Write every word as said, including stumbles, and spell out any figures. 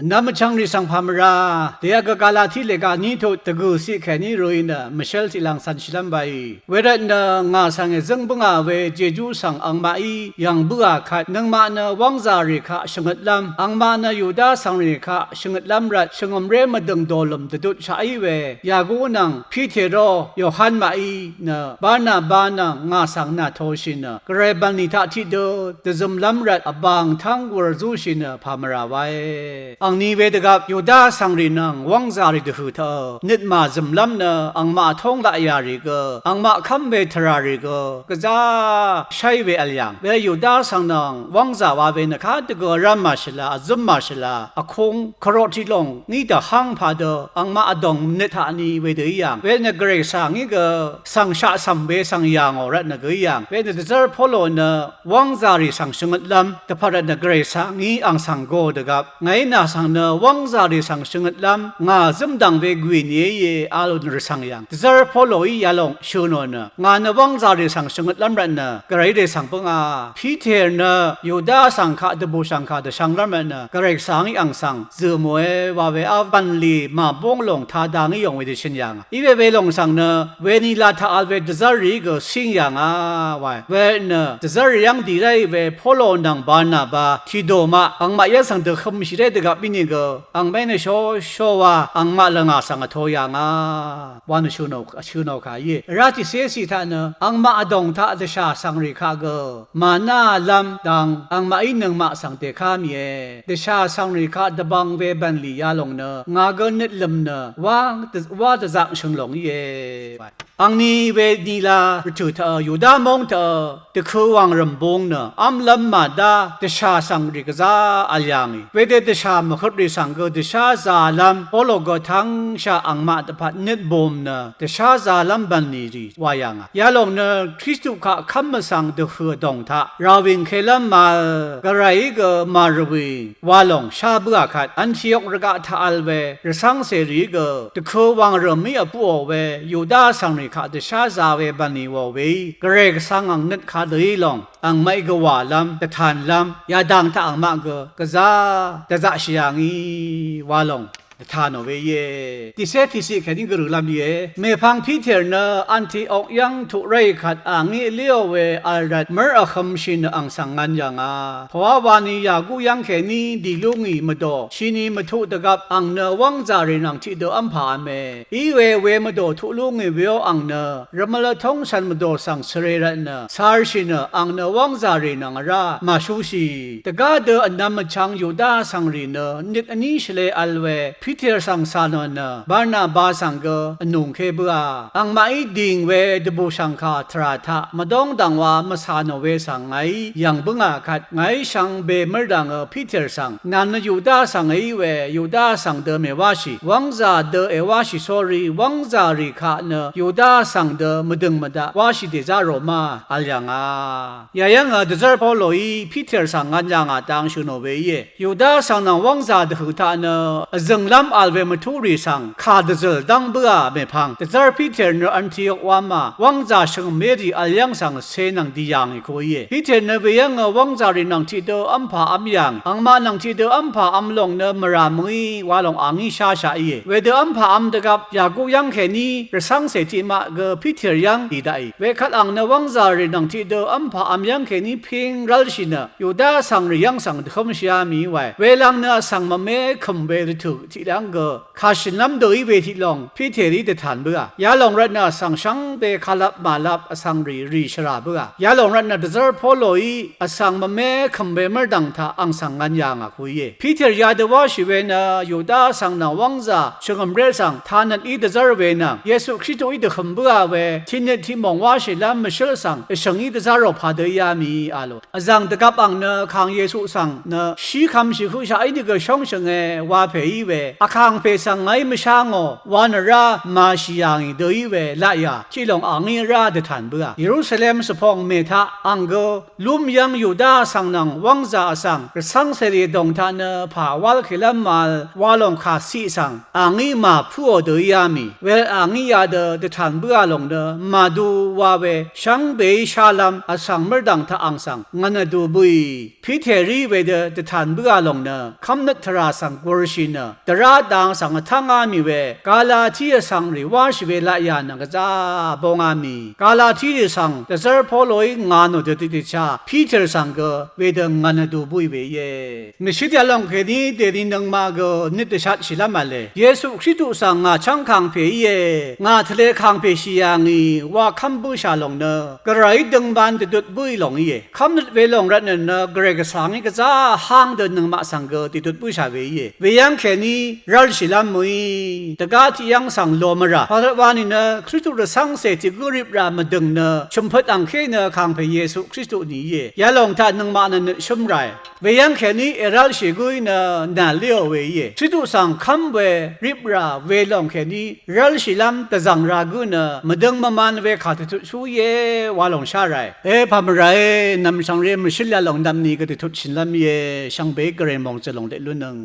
Vnvm vchvngrì svng pà mvrá, dèyaq gø Galati lèga ní tut dvgø̀ ciq kèní rø̀í nø mvshv́l tiqlàng cv̀nshìlv́m baì. Wervtnø ngà svng èzǿng bǿngà we Jejú svng angmaqí yv̀ng bǿà kvt, nøngmaq nø wv́ngzàrì kaq shvngøtlv́m, angmaq nø Yuda svngrì kaq shvngøtlv́m rvt, shvngø̀mré mvdø̀ng dòlø̀m dvdutshaq í we, Yaku nvng Piter ó Yohan maqí nø Barnaba nvng ngà svng nàtoshì nø, Gvray bv̀nlì taq tiqdø dvzømlv́m rvt vbàng tv́ng wur zúshì nø pà mvrà wae. Angni wedvgvp Yuda vsvngrì nvng wv́ngzàrì dvhø̀ taq nøt màzø̀mlv́m nø angmaq tóng laqyàrì gø, angmaq kv́m we tvràrì gø, gvzá shái we vl yàng. We Yuda vsvng nvng wv́ngzà wa we nø kadø gø vrv́m màshvla, vzǿm màshvla, vkung, kvrot tiq lòng, ngí dvhv́ng padø, angmaq vdòng nøt taq ni wedø í yàng. We nø Gvray svng í gø, svng shaqcv̀m we svng yà ngò rvtnø gø í yàng. We nø dvzv́r Polo nø, wv́ngzàrì svng shvngøtlv́m, dvpvt rvtnø Gvray svng í ang svng go dvgvp, ngàí nà svng nø wv́ngzàrì svng shvngøtlv́m, ngà zǿmdv̀ng we gwì nìe íe, a lò nø rvsvng yv̀ng. Dvzv́r Poloí yalòng shø̀ nò nø, ngà nø wv́ngzàrì svng shvngøtlv́m rvtnø, Gvrayí dèsvng bǿngà. Piter nø Yuda vsvng kaq dvbùshv̀ngkà dvshvnglv́m rvtnø, Gvray svng í ang svng zø̀ mòe wa we a bv̀nlì màbúng lòng tadang í yòng we dvshø̀n yà ngà. Í we welòng svng nø, weni la taq vl we dvzv́rrìí gø cíng yà ngà wae. Wervtnø dvzv́rrì yv́ng dì ráì we Polo nvng Barnaba, tìdò maq, angmaq yv́ng svng dvhømshì ré dvgvp ínìgø, angmaqí nø shoshowa, angmaq lvngà svng vto yà ngà wa nø shø̀ nò, shø̀ nò kà íe. Vrá tìcé ciq taq nø, angmaq vdòng taq dvshà vsvngrì kaq gø, mànálv́m dang angmaqí nøngmaq svng dèká mìe. Dvshà vsvngrì kaq dvbvng we bv̀nlì yalòng nø, ngà gø nøtlø̀m nø, wá dv-, wá dvzakshø̀ng lòng íe. Angni we nila rvtø̀ taq Yuda móng taq dvkø̄ wàngrø̀m bung nø, v́mlv́m màdá dvshà vsvngrì gvzá vl yà ngì. Wedø dvshà mvhøtrì svng gø dvsházālv́m, Polo gø tv́ngshaq angmaq dvpvt nøt bùm nø, dvsházālv́m bv̀nlì rì wa yà ngà. Yalòng nø Kristu kaq kv́m vsvng dvhø̀ vdòng taq, ràwìng kelv́m màvl, Gvrayí gø màrvwìng, wa lòng shá bǿà kvt, Antiok rvgaq taq vl we, rvcv́ngcèrìí gø, dvkø̄ wàngrø̀mí vbúò we, Yuda vsvngrì kaq dvsházā we bv̀nlì wò weí, Gvray Gvsvng ang nøt kadø í lòng, angmaqí gvwàlv́m, dvtànlv́m, yadang taq angmaq gø, gvzá, dvzaqshì yà ngì, wa lòng. Dvtà nò we íe. Tìcé tìciq kèní gvrø̀lv́m íe. Mèpvng Piter nø Antiok yv́ng tuq ráì kvt a ngí vléò we vl rvt mv́r vhømshì nø ang svng ngv̄n yà ngà. Pòá wani Yaku yv́ng kèní dì lú ngì mvdò shini mvtuq dvgvp ang nø wv́ngzàrì nvng tiqdø v́mpà v̄me. Í we we mvdò tuq lú ngì weó ang nø rvmvl vtóng shv̀n mvdò svng svre rvtnø carshì nø ang nø wv́ngzàrì nvng vrá màshúshì. Dvgá dø vnvm vchvng Yuda vsvngrì nø nøt vní shvlē vl we Piter svng cà nò nø Barnaba svng gø vnùngké bǿà. Angmaqí dìng we dvbùshv̀ngkà tvrà taq mvdóng dv̀ngwa mvcà nò we svng ngàí yv̀ng bǿngà kvt ngàí shvngbe mǿrdv̀ngø Piter svng, nà nø Yuda vsvng èí we Yuda vsvng dø mèwáshì, wv́ngzà dø èwáshì sórí, wv́ngzàrì kaq nø Yuda vsvng dø mvdø̀ng mvdaq wáshì dèzá rò ma vl yà ngà. Yayv́ngø dvzv́r Poloí Piter svng ngv̄n yà ngà dang shø̀ nò we íe. Yuda vsvng nvng wv́ngzà dvhø̀ taq nø vzø̀nglv́m vl we mvtúrì svng kà dvzø̀l dv́ng bǿà mèpvng dvzv́r Piter nø Antiok wamà wv́ngzà shvngø̀mérì vl yv́ng svng cē nvng di yà ngì ku íe. Piter nø weyv́ngø wv́ngzàrì nvng tiqdø v́mpà v́m yà ngì, angmaq nvng tiqdø v́mpà v́m lòng nø mvrà mø̀í wa lòng a ngí sháshaq íe. Wedø v́mpà v́m dvgvp Yaku yv́ng kèní rvcv́ngcè tiqmaq gø Piter yv́ng dì daqì. Wekvt ang nø wv́ngzàrì nvng tiqdø v́mpà v́m yv́ng kèní ping rv́lshì nø Yuda vsvngrì yv́ng svng dvhǿmshìá mìí wae. Welvng nø vsvng mvmé kø̀m we rvtø̀ tiqlv́ng gø kàshø̀nlv́m dø í we tiqlòng Piterí dvtàn bǿà. Yalòng rvtnø vsvng shvngbe kalvp màlvp vsvngrì rì shvrà bǿà. Yalòng rvtnø dvzv́r Poloí vsvng mvmé kø̀m we mv́rdv̀ng taq ang svng ngv̄n yà ngà ku íe. Piter yadø wáshì we nø Yuda vsvng nvng wv́ngzà shvngø̀mré svng tanøt í dvzv́r we nvng Yesu Kristuí dvhø̀m bǿà we tiqnøt tiqmòng wáshìlv́m mvshǿl svng dvshø̀ng í dvzá rò padø íá mìí a lò. Vzv̀ng dvgvp ang nø Kàng Yesu svng nø shí kvmshì høqshaq ínìgø shóngshø̀nge wa pè í we Vkàngpè svng ngàí mvshá ngò wa nø rá màshì yà ngì dø í we laqyà tiqlòng angí rá dvtàn bǿà. Yerusalem svpòng mè taq ang gø lúm yv́ng Yuda vsvng nvng wv́ngzà vsvng rvcv́ngcèrì vdòng taq nø pà wálkèlv́m màvl wa lòng kàciq svng angí màpǿò dø íá mì. Wel angí yadø dvtàn bǿà lòng nø màdu wa we shvngbeí shálv́m vsvng mørdv̀ng taq ang svng ngv̀n vdù bǿì. Piterí wedø dvtàn bǿà lòng nø kv́mnøt tvrà svng gurshì nø dvrá dang svng vtv́ngá mì we Galati vsvngrì wáshì we laqyà nø gvzá bóngá mì. Galatirì svng dvzv́r Poloí ngà nò dø tiqdvchá Piter svng gø wedø ngv̀n vdù bǿì we íe. Mvshit yalòng kèní dèni nøngmaq gø nøt dvshatshìlv́m v̄le. Yesu Kristu svng ngà chv́ng kàngpè íe. Ngà tvle kàngpèshì yà ngì wa kv́m bǿshà lòng nø gvrayí døngman dvdut bǿì lòng íe. Kv́mnøt welòng rvtnøt nø Gvray Gvsvngí gvzá háng dø nøngmaq svng gø dìdut bǿshà we íe. Weyv́ng kèní rv́lshìlv́m mø̀í dvgá tiqyv́ng svng lò mvrà. Pàrvt wa nìnø Kristu rvcv́ngcè tiq gǿ riprà mvdø̀ng nø shø̀mpøt angké nø kàngpè Yesu Kristu nì íe. Yalòng taq nøngmaq nø nøtshǿm ràe. Weyv́ng kèní èrv́lshì gǿí nø nà léò we íe. Kristu svng kv́m we riprà welòng kèní rv́lshìlv́m dvzv̀ng ra gǿ nø mvdøng mvman we kà dvtutshú íe wa lòng shá ràe. E pà mvràe, nv̀mshv̀ngré mvshǿl yalòng nvpni gø dvtutshìnlv́m íe, shvngbeí Gvray mòngzø̀ lòng leq lúnøng.